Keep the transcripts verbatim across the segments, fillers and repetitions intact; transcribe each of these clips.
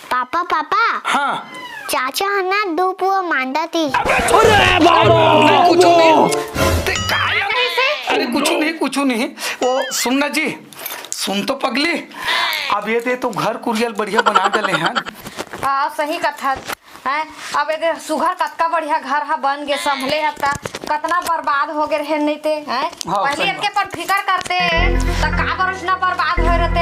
Papa, papa. हाँ। चाचा ह ना दू पुआ मांडत हे। अरे बाबा! नहीं, कुछ नहीं। ते काय? अरे कुछ नहीं, कुछ नहीं। वो सुन ना जी, सुन तो पगली, अब ये दे तो घर कुरिया ल बढ़िया बना डले हन। हाँ, सही कथस। हैं, अब ये दे सुघर कतका बढ़िया घर ह बन गे, संभले ह त कतना बर्बाद हो गे रहे नहीं ते, हैं? हाँ, पहले सही इनके बात। पर फिकर करते त का बर इतना बर्बाद होए रहते,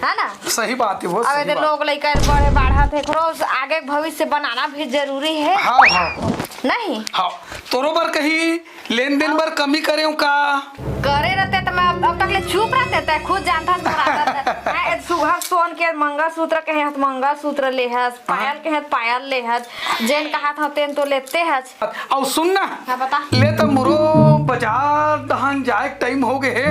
है ना? सही बात है, वो अब सही ये दे बात। लोग लइका बड़े बाढ़त हे, एकरो आगे भविष्य बनाना भी जरूरी है। हाँ, हाँ। नहीं? हाँ, तोरो बर कहीं लेन देन बर कमी करे हूँ का? करे रहते त मैं अब, अब तक ले चुप रहते, तै खुद जानता है तोरा आदत है। हैं, सुघर सोन के मंगलसूत्र कहे हस, मंगलसूत्र ले हस, पायल कहे हस, पायल ले हस, जेन कहा था तेन तो लेते हस। अउ सुन ना, हाँ, बता। ले त मोरो बाजार दहन जाए के टाइम हो गे हे,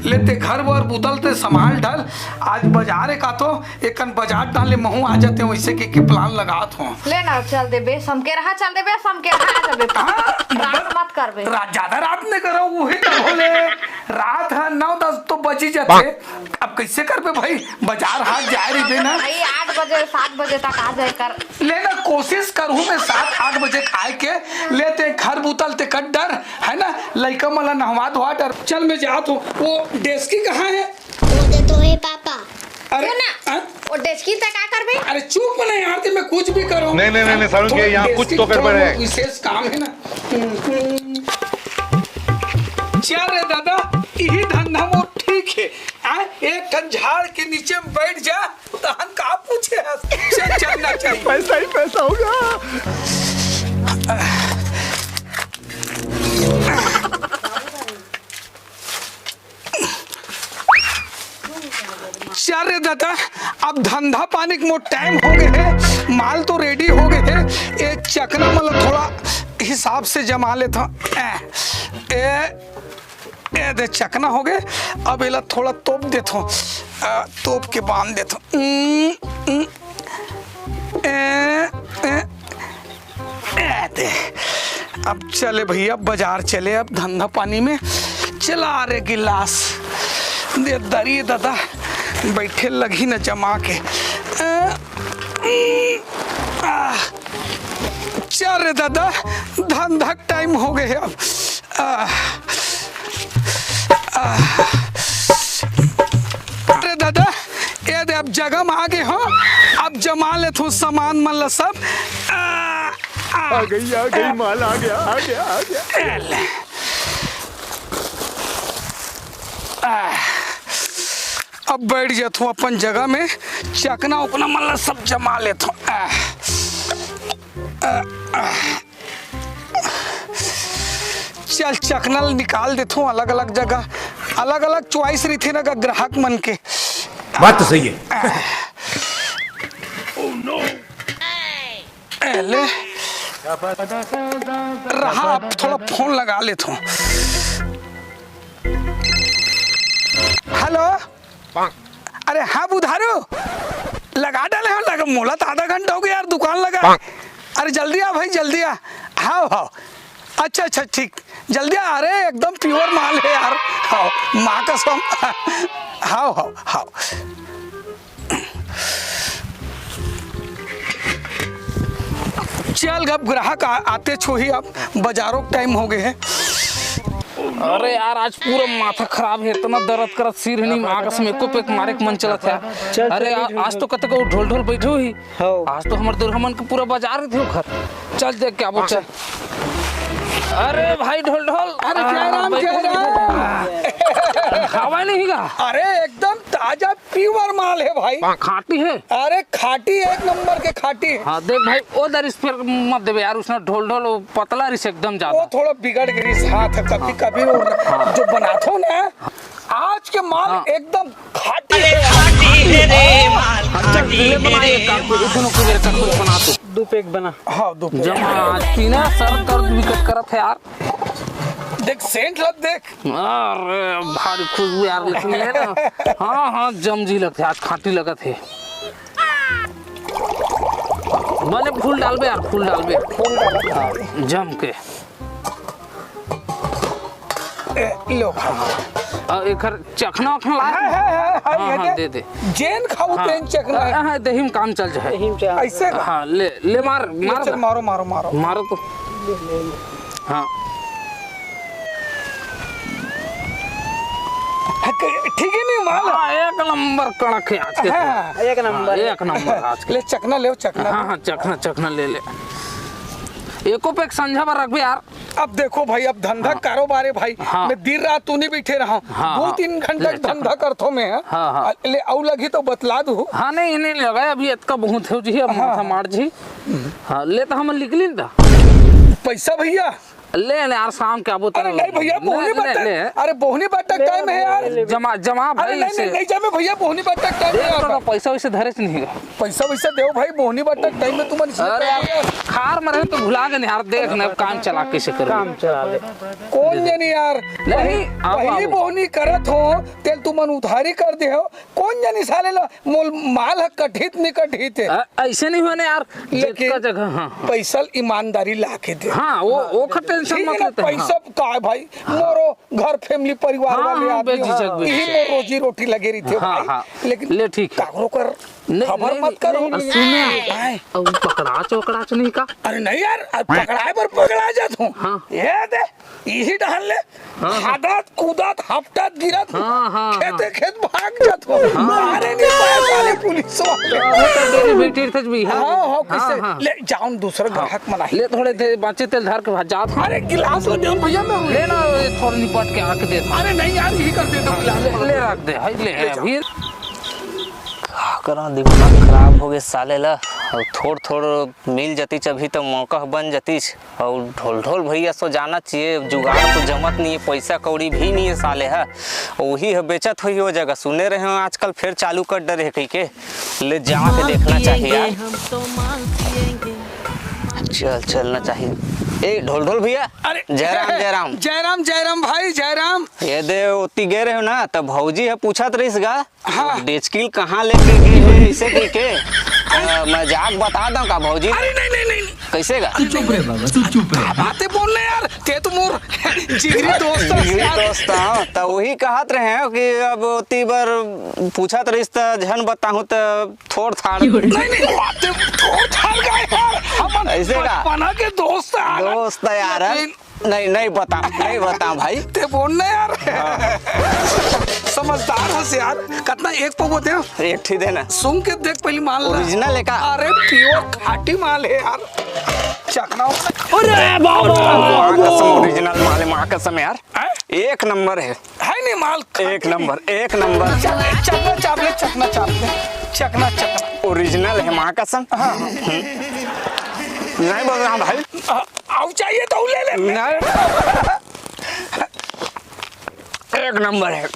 ले ते घर बर बुता ल ते संभाल डल, आज बाजार हे का तो एकन बाजार डाले महूँ आ जाते हो, वैसे के, के प्लान लगात हो। ले ना, चल देबे, समकेरहा चल देबे, समकेरहा आ जाबे। हाँ, रात मत करबे। रात, ज्यादा रात नहीं करो, वही तो बोले। रात है नौ दस तो बजी जाते। अब कैसे करबे भाई, बाजार हाट जाए रहिबे ना। भाई, आठ बजे, सात बजे तक आ जाए कर। ले ना, कोशिश करूँ मैं सात आठ बजे खाए के, ले ते घर बुता ल ते कर डर, है ना, लइका मन ला नहवा धोवा डर। चल, मैं जात हूँ। वो डेस्की कहाँ है? वो दे तो हे पापा। अरे, सुन ना, हाँ? वो डेस्की तक का करबे? अरे चुप ना यार, ते मैं कुछ भी करूँ। नहीं, नहीं, नहीं, नहीं, सारुण के यहाँ कुछ तो गड़बड़ है। विशेष काम है ना। चल रे दादा, यही धंधा मोर ठीक है। आ, एक ठन झाड़ के नीचे में बैठ जा, तहन का पूछे हस? चल, चलना चाहिए। पैसा ही पैसा होगा। चल रे दादा, अब धंधा पानी के मोर टाइम हो गे हे, माल तो रेडी हो गे हे। ए चकना मन ल थोड़ा हिसाब से जमा लेथव। ए, ए, ए दे चकना हो गे, अब एला थोड़ा तोप देथव, अ, तोप के बांध देथव। उम, उम, ए, ए, ए दे, अब चले भैया, बाजार चले, अब धंधा पानी में चला रे गिलास। दे दरी दादा, बैठे लगही न जमा के। अ, आ, चल रे दादा, धंधा के टाइम हो गे हे अब। आ, आ, रे दादा, ए दे, अब जगह में आ गे हो, अब जमा लेथव सामान मन ला सब। आ, आ, आ गई, आ गई, माल आ गया, आ गया, आ गया। ए ले। आ, अब बैठ जाथव अपन जगह में, चकना उकना मन ला सब जमा लेथव। आ, आ, आ। चल, चकना ल निकाल देथव अलग-अलग जगह, अलग-अलग choice रहिथे ना ग-, ग्राहक मन के। बात तो सही है। ए ले। रहा, अब थोड़ा फोन लगा लेथव। हेलो। अरे हाँ बुधारू, लगा डाले हँव, लगा, मोला तो आधा घंटा हो गया यार दुकान लगा। अरे जल्दी आ भाई, जल्दी आ। हव, हव। अच्छा, अच्छा, ठीक, जल्दी आ। अरे एकदम pure माल हे यार। हव, माँ कसम। हव, हव, हव। चल, अब ग्राहक आ-, आतेच होही, अब बाजारो के टाइम हो गे हे। अरे यार, आज पूरा माथा खराब हे, इतना दर्द करत सिर हे नी, माँ कसम एको पैक मारे के मन चलत हे। चल, अरे चल, आ-, आज तो कतको ढोल ढोल बैठे होही। हव। आज तो हमर दुरहमन के पूरा बाजार रहिथे ओखर। चल देख के आबो, चल। अरे भाई ढोल ढोल। अरे जय राम, बैठे जय राम। हवा नहीं का? अरे एकदम ताजा pure माल हे भाई। खाटी हे? अरे खाटी, एक नंबर के खाटी हे। हाँ देख भाई, वो दर spare मत देबे यार, उसने ढोल ढोल वो पतला रहिस एकदम ज्यादा। वो थोड़ा बिगड़ गे रहिस हाथ, कभी कभी वो जो बनाथो ना, आज के माल हाँ। एकदम खाटी हे। अच्छा, ले बनाए एक काम, दोनों को मेरे साथ कुछ बना दो। दो पैक बना। हाँ, दो पैक। जमा आज पीना सर दर्द विकट करत हे यार। देख सेंट लग देख। अरे भारी खुशबू यार, लेकिन ये ना, हाँ, हाँ, जम जी लगथे, आज खाटी लगत हे। बने फूल डालबे यार, फूल डालबे। फूल डालबे। हाँ, जम के। ए, लो। अउ एकर चखना वखना लाए? हाँ, हाँ, हाँ, हाँ, हाँ, ये हाँ, दे। दे, दे। जेन खाऊ हाँ। तेन चखना हे। हाँ, हाँ, देही में काम चल जाए। देही में चल। ऐसे का? हाँ, ले, ले मार, ये मार चल, दे। मारो, मारो, मारो। मारो तो। हाँ। हाँ, क-, ठीक हे नहीं माल? हाँ, एक नंबर कड़क हे आज के। हाँ। एक नंबर। हाँ, एक नंबर आज के। ले चखना ले, चखना। हाँ, हाँ, चखना, चखना ले ले। एको पैक संझा बर रखबे यार। अब देखो भाई, अब धंधा हाँ। कारोबार हे भाई। हाँ। मैं दिन रात तो नहीं बैठे रहा हूँ। हाँ, दो हाँ। तीन घंटा ले, धंधा चखना। करथो मैं, हाँ? हाँ, हाँ। आ, ले, अउ लगही तो बतला दू। हाँ, नहीं, नहीं लगा, अभी इतका बहुत हो जी, अब हाँ, माथा हाँ। मार जी। हाँ, ले तो हम निकली ना। पैसा भैया? ले, ले यार, शाम के आबो तो अरे नहीं भैया, ले, बोहनी ले, बट्टा। ले। अरे बोहनी बट्टा ले, टाइम हे यार। ले, ले। जमा, जमा अरे भाई नहीं, से। नहीं, नहीं जमे भैया, बोहनी बट्टा टाइम हे देख तो यार। पैसा वैसे धरे से नहीं हे। पैसा वैसा देव भाई, बोहनी बट्टा टाइम में तुमन इसमें अरे यार, खार में रहे तो भुला गए यार, देख ना काम चला कैसे करो। काम चला ले। कौन जनी यार? नहीं, पहली, आबो, पहली आबो। बोहनी करत हो, तेल तुमन उधारी कर दे हो। कौन जनी साले ला मोल माल ह कठित नहीं कठित हे। अ-, ऐसे नहीं होने यार, लेकिन जितका जगह, हाँ, हाँ। पैसा ईमानदारी ला के दे। हाँ, वो, वो खा टेंशन ठीक मत हे ना, लेते हैं, पैसा हाँ। का हे भाई, हाँ। मोरो घर फैमिली परिवार हाँ, वाले हाँ, आदमी बेझिझक, हाँ। बेझिझक। यही मोर रोजी रोटी लगे रही थे हाँ, भाई। हाँ। लेकिन ले ठीक हे। काकरो कर नहीं, खबर नहीं, मत करो। नहीं, नहीं, सुने, आए। अब पकड़ाच वकड़ाच नहीं का? अरे नहीं यार, अब पकड़ाए बर पकड़ा जात हूँ। हाँ। ये दे, यही डहन ले। हाँ, हाँ। हादत, कूदत, हपटत, गिरत, हाँ, हाँ, खेते हाँ। खेत भाग जात हो। हाँ। मारे नहीं पाए साले पुलिस वाले। हाँ, वो तो डेरी बेटी थे भी, हाँ। हाँ, हाँ, हाँ, किसे? हाँ। ले, जाओ न दूसरा हाँ। ग्राहक मना। ले, थोड़े दे, बाँचे तेल धर के भाग जात। अरे, गिलास ला दे भैया, मैं ले ना, ये थोड़ा निपट के आके दे। अरे नहीं यार, यही कर दे दो गिलास। ले, ले रख दे, हाय, ले, ले जाओ। फिर। का करा, दिमाग खराब हो गए साले ला। अब थोड़, थोड़ मिल जतीच, अभी तो मौका बन जतीच। अउ ढोल ढोल भैया सो जाना चाहिए, जुगाड़ तो जमत नहीं हे, पैसा कौड़ी भी नहीं हे साले ह। वही ह बेचत होही वो जगह, सुने रहे हो आजकल फिर चालू कर डरे हे कहि के। ले जाके देखना चाहिए यार। चल, चलना चाहिए। ए ढोल ढोल भैया, अरे जयराम, जयराम। जयराम, जयराम भाई, जयराम। ये दे ओती गे रहे हो ना, त भौजी ह पूछत रहिस गा, हाँ। डेचकिल कहाँ लेके गे हे, ऐसे कहि के? अ, मजाक बता दो का भौजी? अरे नहीं, नहीं, नहीं, नहीं। कैसे गा? तू चुप रे बाबा, तू चुप रे। का बातें बोल रहे यार, ते तो मोर जिगरी दोस्त है जिगरी यार। दोस्त, हाँ, तो वही कहत रहे हैं कि अब ओती बर पूछत रहिस त झन बताहूँ त थोड़ थाड़। नहीं, नहीं, बातें थोड़ थाड़ गए यार। हमन ऐसे का? बचपना के दोस्त है यार। दोस्त है यार। लेकिन नहीं, नहीं बता, नहीं बता भाई। ते बोल ना यार। हाँ। समझदार हस यार। कतना एक पौवा दे? एक ठी देना। सुन के देख पहली माल ना। Original है का? अरे pure खाटी माल है यार। चखना। अरे बाबा। माँ कसम original माल है, माँ कसम यार। हैं? एक नंबर है। है नहीं माल? एक नंबर, एक नंबर। चखना चाप ले, चखना चाप ले। चखना, चखना। Original है माँ कसम। हाँ, हाँ। नहीं बोल रहा भाई। हाँ। अउ चाहिए तो ले ले। नहीं। एक नंबर है।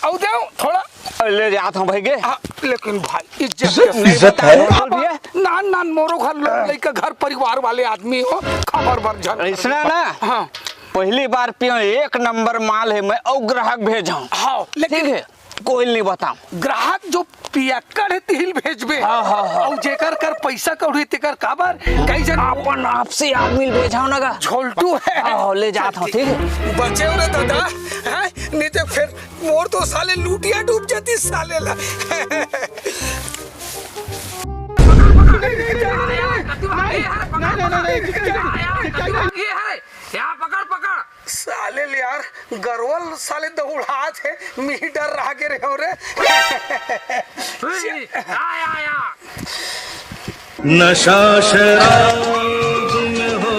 अउ दे थोड़ा। ले जात हूँ भाई के। हाँ, लेकिन भाई, इज्जत इज्जत, के इज्जत है। बोल भैया। नान, नान मोरो घर लोग, लइका घर परिवार वाले आदमी हो, खबर बर झन। ऐसना ना? हाँ। पहली बार पियो, एक नंबर माल है, मैं अउ ग्राहक भेजाऊँ। हाँ, लेकिन ठीक है। कोई नहीं बताऊँ। ग्राहक जो पियक्कड़ हे, तिहिल भेजबे। हाँ, हाँ, हाँ। अउ जेकर कर पैसा कौड़ी, तेकर काबर? कई झन अपन आपसी आदमी ल भेजाओ ना गा। झोलटू है। हाँ, हाँ, ले जात हूँ, ठीक है। बचे हो रे दादा, हैं? नहीं तो फिर मोर तो साले लूटिया डूब जाती साले ला। नहीं, नहीं, नहीं, नहीं। ये है, यहाँ पकड़, पकड़। साले ले यार, गरवल साले दौड़ात हे, मी डर रहा के रहे हो रे। उई, आ, आ, आ। नशा शराब में हो।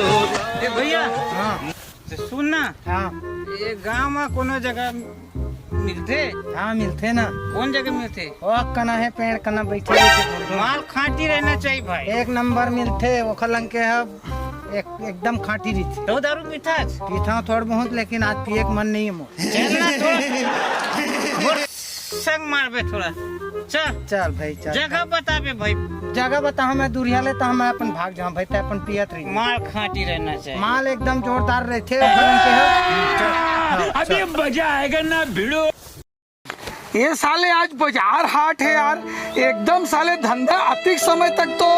ए भैया, हाँ। ते सुन ना, हाँ। ये गांव में कोनो जगह मिलथे? हाँ, मिलथे ना। कौन जगह मिलथे? ओ कना हे, पेड़ कना बैठे रहिथे। माल खांटी रहना चाहिए भाई। एक नंबर मिलथे, ओखर लंग के ह एक, एकदम खांटी रहिथे। तो दारू पीथस? पीथंव थोड़ बहुत, लेकिन आज पिए के मन नहीं है मोर। चल ना थोड़ा। मोर संग मारबे थोड़ा। चल। चल भाई, चल। जगह बताबे भाई। जगह बता, मैं दूरिया ले तो मैं अपन भाग जाऊं भाई, ते अपन पियत रही। माल खांटी रहना चाहिए। माल एकदम जोरदार रहिथे, ओखर लंग के ह। हाँ, अभी चल। मजा आएगा ना भिड़ो। ये साले आज बाजार हाट है यार, एकदम साले धंधा अतिक समय तक तो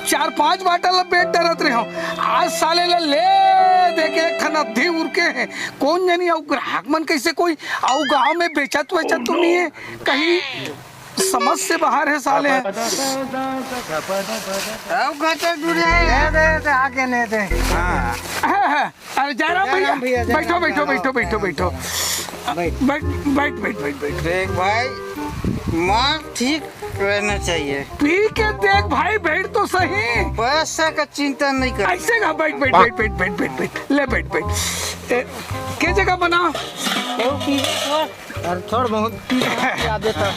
चार पांच बाटल ला बेच डरत रहे हो, आज साले ला ले देख, एक ठन अद्धी उरके हे, कोन जनी अउ ग्राहक मन कइसे कोई अउ गांव में बेचत वेचत तो नइ हे, कहीं समझ से बाहर हे साले। अउ कतक दूर हे? दे, दे, दे, आगे नहीं दे। हाँ। अरे जयराम भैया, जयराम भैया, जयराम बैठो, भैया, बैठो, बैठो, हाँ। बैठो, बैठो। बैठ। बैठ, बैठ, बैठ, बैठ, बैठ। देख भाई, माल ठीक रहना चाहिए। पी के देख भाई, बैठ तो सही। पैसा का चिंता नहीं कर। ऐसे का बैठ, बैठ, बैठ, बैठ, बैठ, बैठ, बैठ। ले बैठ, बैठ। ए, के जगह बना? अरे थोड़ बहुत पी के आ देता।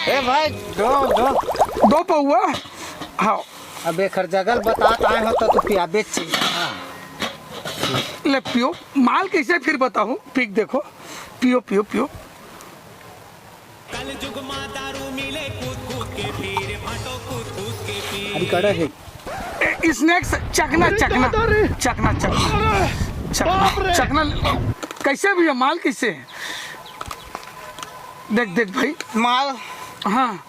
ए भाई, दो, दो। दो पौआ? हाँ। अब एकर जगह ल बतात आए हो तो तू पियाबे च। हाँ। ले पियो, माल कइसे फिर बताहूँ, पी के देखो, पियो, पियो, पियो। कलजुग मा दारू मिले कूद कूद के पी रे भाटो कूद कूद के पी। अभी कड़ा है। ए, स्नैक्स चखना, अरे चखना, दादा रे। चखना, चखना। अरे चखना, बाप रे। चखना। कइसे भैया, माल कइसे हे? देख, देख भाई। माल हाँ।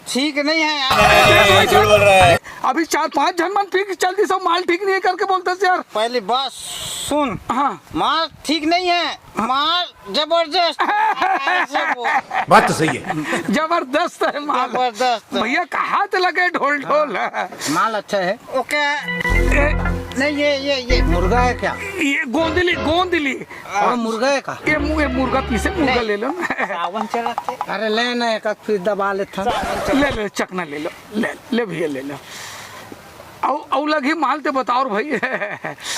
ठीक नहीं है यार। झूठ बोल रहा है। अभी चार पांच झन मन पी के चल दी, सब माल ठीक नहीं है करके बोलते से यार। पहली बात सुन। हाँ। माल ठीक नहीं है, माल जबरदस्त। ऐसे बोल। बात तो सही है। जबरदस्त है माल। जबरदस्त। भैया कहाँ ते लगे ढोल ढोल? माल अच्छा है। ओके। ए, नहीं, ये, ये, ये। मुर्गा है क्या? ये गोंदली, गोंदली। और मुर्गा है का? ये मु-, ये मुर्गा पीसे, मुर्गा नहीं। ले लो ना। सावन चलत हे। अरे ले ना, एक आध पीस दबा लेथन। ले, ले, चखना ले लो, ले, ले भैया, ले लो। अउ, अउ लगही माल ते बताओ भाई।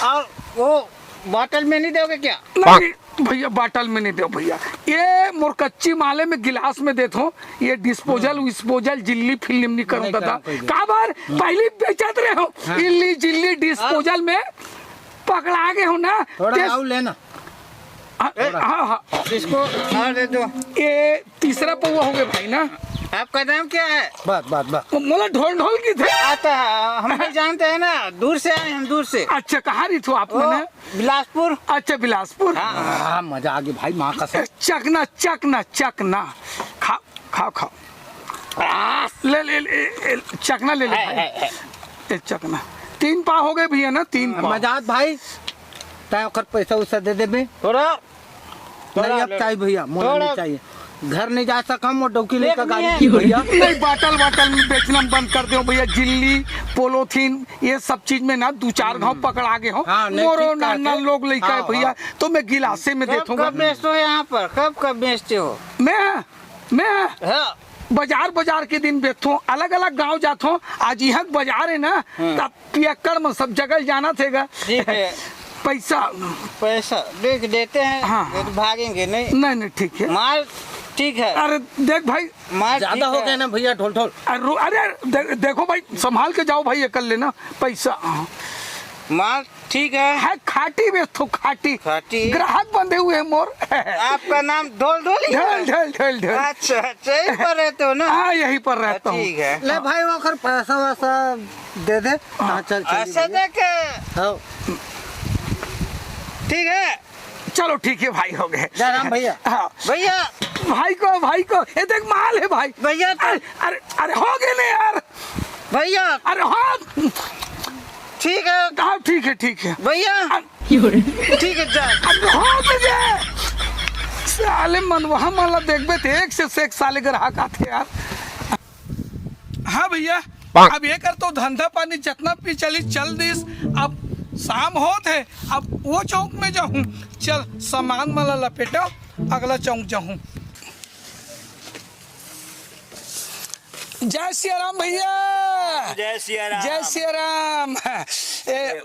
और वो बॉटल में नहीं दोगे क्या? नहीं भैया, बॉटल में नहीं दो भैया। ये मोर कच्ची माले में गिलास में देथो। ये डिस्पोजल, विस्पोजल, जिल्ली फिल्म नहीं करूँ नहीं दादा। करूँ कोई भी। काबर? पहली बेचत रहे हो। हाँ। इल्ली, जिल्ली, डिस्पोजल में पकड़ा गे हो ना। थोड़ा तेज- अउ लेना। हाँ, ए, हाँ, हाँ। इसको और दे दो। ये तीसरा पौवा हो गया भाई ना। आपका नाम क्या है? बस, बस, बस। वो मोला ढोल ढोल की थे। आता है, हम नहीं जानते हैं ना, दूर से आए हम, दूर से। अच्छा, कहाँ रही थो आप ओ, मने? बिलासपुर। अच्छा, बिलासपुर। हाँ। हाँ, मजा आ गया भाई, माँ कसम। ए, चकना, चकना, चकना। खाओ, खाओ, खाओ। आ, ले, ले, ले, ए, चकना ले ले है, भाई। है, है। ए, चकना। तीन पाव हो गए भैया ना, तीन पाव। मजाद भाई, तैं ओकर पैसा उसा दे देबे। थोड़ा नहीं, अब चाहिए भैया, मोला नहीं चाहिए। घर नहीं जा सकम, वो डौकी लेकर गाड़ी की भैया। नहीं, बाटल वाटल में बेचना बंद कर दो भैया। जिल्ली, पोलोथीन, ये सब चीज में ना दो चार घाव पकड़ा गे हो। हाँ, नहीं, मोरो ठीक ना, कहते ना हैं। लोग लइका है हाँ, भैया, हाँ। तो मैं गिलासे में कब, देथूंगा। कब बेचते हो यहाँ पर? कब, कब बेचते हो? मैं, मैं हाँ। बाजार, बाजार के दिन बेचथों, अलग-अलग गांव जाथों। आज इहाँ के बाजार है ना, हम्म। तब पियक्कड़ मन सब जगह जाना थेगा। ठीक है। पैसा। पैसा देख देते हैं, हाँ, नहीं तो हाँ। भागेंगे नहीं। नहीं, नहीं, ठीक है। माल ठीक है। अरे देख भाई, माल ज्यादा ठीक हो है। गया ना भैया, ढोल ढोल। अरे रो-, अरे दे-, देखो भाई, संभाल के जाओ भाई, ये कर लेना पैसा। माल ठीक है। है खाटी बेचथों, खाटी। खाटी। ग्राहक बंधे हुए हैं मोर। आपका नाम ढोल ढोल ही है? ढोल, ढोल, ढोल, ढोल। अच्छा, अच्छा, यहीं पर रहते हो ना? हाँ, यहीं पर रहता हूँ। ठीक है। ले भाई, ओकर पैसा वैसा दे दे। हाँ, चल, चल, ऐसे चल। दे के? हाँ। ठीक है। चलो, ठीक है भाई, हो गए। जयराम भैया। हाँ। भैया। भाई को, भाई को, ये देख माल है भाई। भैया तो अरे, अरे, अरे, हो गए ना यार। भैया। अरे हाँ। ठीक है। हाँ, ठीक है, ठीक है। भैया। अरे ठीक है, जा। अरे हाँ, तुझे। साले मन वहाँ माला देखबे ते एक से, से एक साले ग्राहक आथे यार। हाँ भैया, पाक। अब एकर तो धंधा पानी जतना भी चली चल दिस। अब शाम होत है, अब वो चौक में जाहूँ। चल, सामान माला लपेटा, अगला चौक जाहूँ। जय सिया राम भैया। जय सिया राम। जय सिया राम। ए,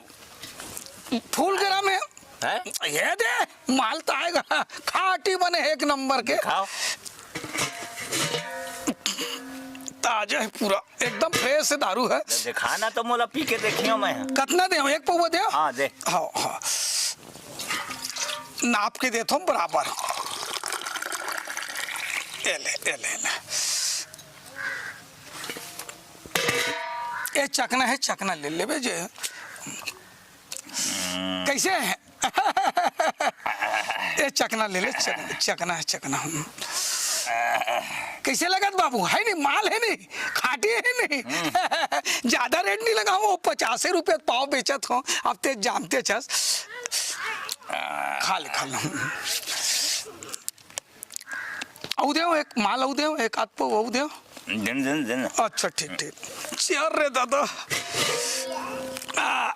फूल गरम है। हैं? ये दे, माल तो आएगा। खाटी बने एक नंबर के। दिखाओ। ताजा है पूरा, एकदम फ्रेश दारू है। तो दिखा ना, तो मोला पी के देखियो मैं। कतना दे? एक पौवा दे। हाँ, दे। हाँ, हाँ। नाप के देथों बराबर। ए ले, ए ले, ए ले। ए चकना है, चकना ले लेबे जे। कैसे है? ए चकना ले ले, चकना, चकना है, चकना। कैसे लगत बाबू? है नहीं, माल है नहीं, खाटी है नहीं। ज्यादा रेट नहीं लगाऊं, वो पचासे रुपया पाव बेचत हो, अब ते जानते छस। खा ले, खा ले। अउ देव, एक माल अउ देव, एक आध पो अउ देव। दिन, दिन, दिन। अच्छा, ठीक, ठीक। चल रे दादा। आ।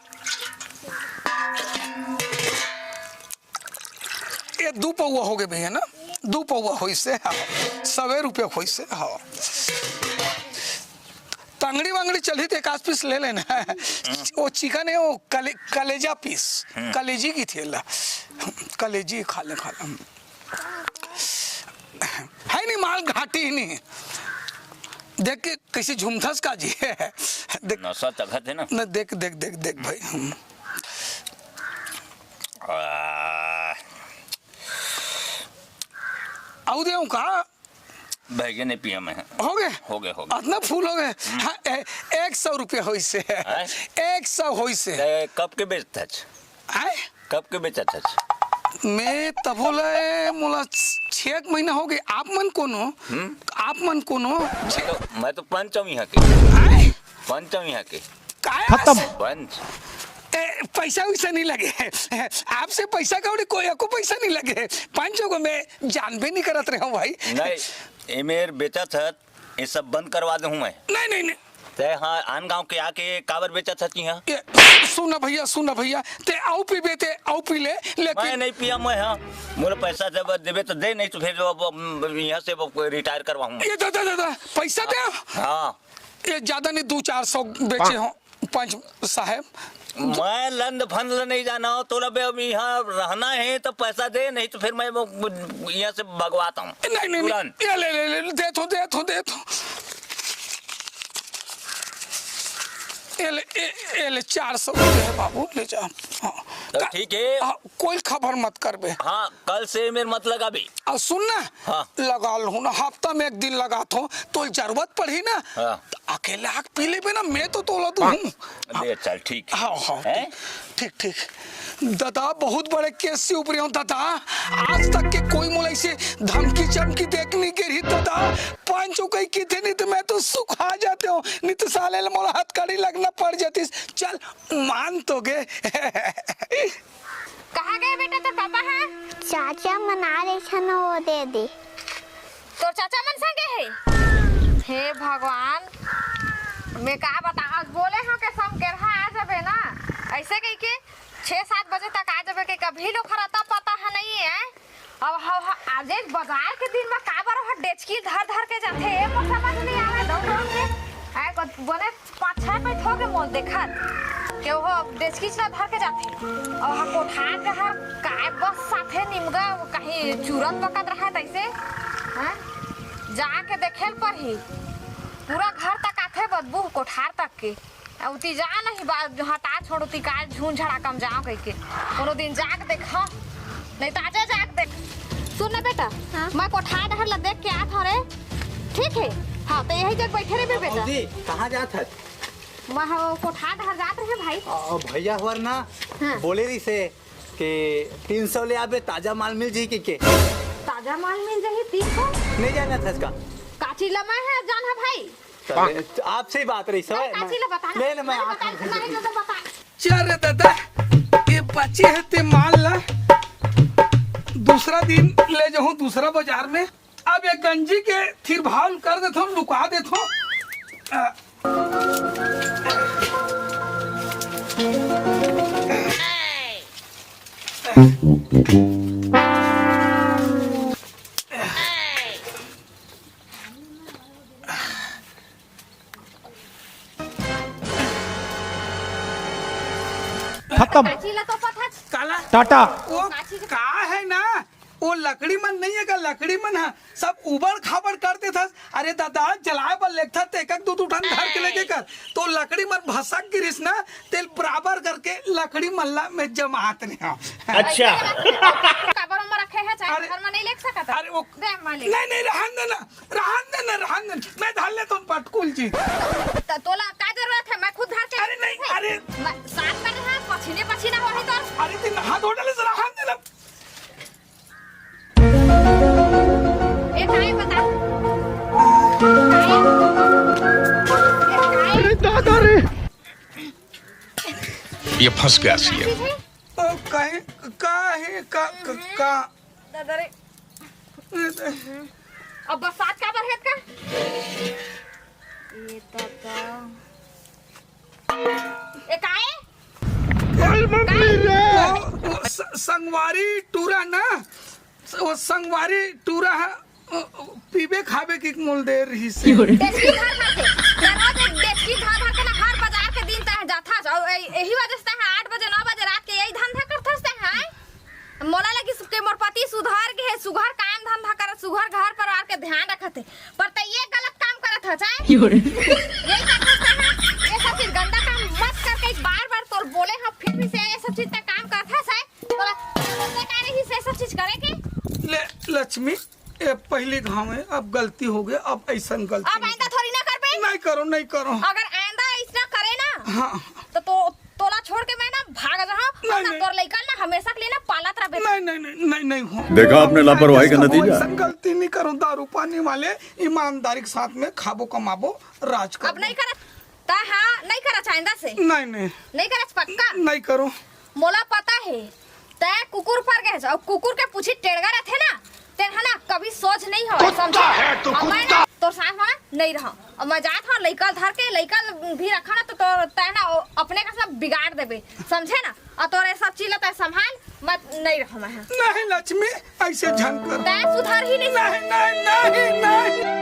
ये दू पौवा हो गए भैया ना, दू पौवा होइसे, हाँ, सवे रुपया होइसे, हाँ। टंगड़ी वंगड़ी चलही तो एक आध पीस ले लेना। वो चिकन है, वो कले-, कलेजा पीस, हम्म। कलेजी की थी ला, कलेजी खा ले, खा ले। है नहीं माल घाटी ही नहीं। देख के कैसे झुमथस का जी। देख, नशा चघत है ना। न, देख, देख, देख, देख भाई, हम्म। आ। अउ देव का? भैया नहीं पिया मैं। हो गए? हो गए, हो गए। अतना फूल हो गए? हम्म। हाँ, ए-, एक सौ रुपया होइसे। हैं? एक सौ होइसे। ए, कब के बेचत हच? आय? कब के बेचत हच? मैं तभो ले मोला छ-, छेक महीना हो गए। आप मन कोनो? हम्म? आप मन कोनो? मैं तो, मैं तो पंच हूँ यहाँ के। आय? पंच हूँ यहाँ के। काय खत्म। आस-, पंच। ए, पैसा वैसा नहीं लगे। आपसे पैसा कौड़ी कोई, एको पैसा नहीं लगे। पंच को मैं जानबे नहीं करत रहे हूँ भाई। नहीं, ये मेर बेचत हच, ये सब बंद करवा दे हूँ मैं। नहीं, नहीं, नहीं। ते हाँ, आन गांव के आके काबर बेचत हच यहाँ? ये, सुना भैया, सुना भैया, ते अउ पीबे, ते अउ पी ले, लेकिन मैं नहीं पिया मैं, हाँ। मोला पैसा जब देबे तो दे, नहीं तो फिर अब, अब यहाँ से अब रिटायर करवाऊँ मैं। ये दादा, दादा, पैसा दे। हाँ। ये ज्यादा नहीं, दो चार सौ बेचे हो पंच साहब। मैं लंद फंद ल नहीं जाना हो, तोला बे अब यहाँ रहना है तो पैसा दे, नहीं तो फिर मैं वो यहाँ से भगवाता हूँ। नहीं, नहीं, नहीं। तुरंत। ये ले, ले, ले, दे तो, दे तो, दे तो। ये ले, ये, ये ले, चार सौ रुपये है बाबू, ले जा। हाँ। तो का-, ठीक है। हाँ, कोई खबर मत करबे। हाँ, कल से मेर मत लगाबे। अउ सुन ना, हाँ। लगा लूँ ना, हफ्ता में एक दिन लगात हो, तो जरूरत पड़ही ना, हाँ। तो अकेले आके पी लेबे ना, मैं तो तोला दूँ। हाँ। दे, चल, ठीक। हाँ, हाँ, हैं? ठीक, ठीक, ठीक। दादा, बहुत बड़े केस से उबरे हो दादा, आज तक के कोई मोला ऐसे धमकी चमकी देख नहीं गिरी दादा, पाँच चौकई किथे नहीं तो मैं तो सुखा जाते हो, नहीं तो साले ले मोला हथकड़ी लगना पड़ जातीस। चल, मान तो गे। कहाँ गए बेटा तोर पापा ह? चाचा मन आ रहे छन, वो दे दे। तोर चाचा मन संगे हे? हे भगवान, मैं का बता, आज बोले हो के संग केरहा आ जाबे ना, ऐसे कहि के छह सात बजे तक आ जाबे के कभी लोग हर अता पता ह नहीं है। अब ह, ह, आज एक बाजार के दिन में काबर ह डेचकी धर धर के जाथे, ए मोर समझ नहीं आवे, दौड़ दौड़ के। आए को बने पाँच छह पैठ हो के मोल देखत के वो डेचकी च ला धर के जाथे। अब ह कोठार डहर काय बस साथे निमगा कहीं चूरत पकत रहे तैसे, हैं? जाके देखे ल परही। पूरा घर तक आथे बदबू कोठार तक के। अउ ती जा नहीं बा, हटा छोड़ ती काय झून झड़ाका म जाओ कहि के। कोनो दिन जाके देख, हाँ। नहीं तो आजा जाके देख। सुन ना बेटा, हाँ? मैं कोठार डहर ला देख के आत हूँ रे। ठीक है? हाँ, तो यही जग बैठे रहे बेटा। भौजी, कहाँ जात हस? मैं हो कोठार डहर जात रहे भाई। अ, भैया हवर ना हाँ। बोले रही से कि तीन सौ ले आबे, ताजा माल मिल जाही कहि के। ताजा माल मिल जाही, तीन सौ? नहीं जानत हस का? काची लमा है जान है भाई। चले, आपसे ही बात रही, सवाल नहीं, काची ला बता। नहीं, नहीं, मैं नहीं, आप बता, नहीं, नहीं, तो बता। चल रे दादा, ये बचे है ते माल ला, दूसरा दिन ले जाऊँ दूसरा बाजार में। अब ये गंजी के थिरभाव कर देथो, लुका देथो। अ, खत्म। काची ला तो पता काला? टाटा। वो काची के का है ना, वो लकड़ी मन नहीं है का, लकड़ी मन ह सब उबड़ खाबड़ कर देथस। अरे दादा, जलाए बर लेगथस त एक एक दू दू ठन धर के लेगे कर, तो लकड़ी मन भसक गिरिस ना, तेल बराबर करके लकड़ी मन ला मैं जमात नहीं हूँ। अच्छा। काबर में रखे है, चाहे अरे, घर में नहीं लेग सकत? अरे वो दे, मैं ले। नहीं, नहीं, रहन देना, रहन देना, रहन देना, मैं धर लेता हूँ पटकुल जी। त-, तोला का जरूरत है, मैं खुद धर के अरे नहीं, अरे। मैं साथ में रहा, पसीने पसीना हो है तोर। अरे दिन हाथ धो डाले से रहन देना। ए, काय बता? काय? ए, काय? अरे दादा रे। ये फंस गया सीएम। ओ, काहे, का हे, का, का, का? दादा रे। अब बरसात का बर हे का? ये दादा। ए, काहे? अरे मम्मी रे! वो, वो स-, संगवारी टूरा ना, वो संगवारी टूरा ह, अ, अ, पीबे खाबे के मोल दे रहिस हे। डेचकी भर भर के, तैं रोज एक डेचकी भर भर के ना हर बाजार के दिन तैं जाथस, अउ ए-, एही वजह से तैं आठ बजे, नौ बजे रात के यही धंधा करथस तैं, हैं? मोला लगिस के मोर पति सुधर गे हे, सुघर काम धंधा करत, सुघर घर परिवार के ध्यान रखत हे, पर तैं ये गलत काम करत हस, हैं? यही करथस तैं, हैं? ये सब चीज गंदा काम मत करके, बार बार तोर बोले हंव, फिर भी से ये सब चीज तैं काम करथस, हैं? तोला, तोला का रहिस ये सब चीज करे के? ले, लक्ष्मी, ये पहली घाव हे, अब गलती हो गे, अब अइसन गलती अब नइ आइंदा करो। थोड़ी ना करबे। नइ करो, नइ करो। अगर आइंदा अइसना करे ना, हाँ। तो, तो तोला छोड़ के मैं ना भाग जाहूं, नइ, और ना नइ। तोर लइका ना हमेशा के लिए ना पालत रहबे। नइ, नइ, नइ, नइ, नइ हो। देखा आपने लापरवाही का नतीजा। अइसन गलती नइ करो, दारू पानी वाले ईमानदारी के साथ में खाबो कमाबो, राज करबो। अब नइ करत, त हाँ, नइ करत आइंदा से। नइ, नइ। नइ करत पक्का? नइ करो। मोला पता हे, तैं कुकुर पर गे हस, अउ कुकुर के पूछी टेड़गा रथे ना, तेन ह ना कभी सोझ नइ होवय, कुत्ता समझे? है तू, अउ मैं ना कुत्ता। तोर साथ म ना नइ रहंव। अउ मैं जात हंव, लइका ल धर के, लइका ल भी रखा ना, तो, तो तैं ना ओ, अपने का सब बिगाड़ देबे, समझे ना? अउ तोर ये सब चीज ल तैं संभाल, मैं नइ रहंव मैं ह। नहीं लक्ष्मी, अइसे झन कर। तैं सुधर ही नइ। नहीं, नहीं, नहीं, नहीं।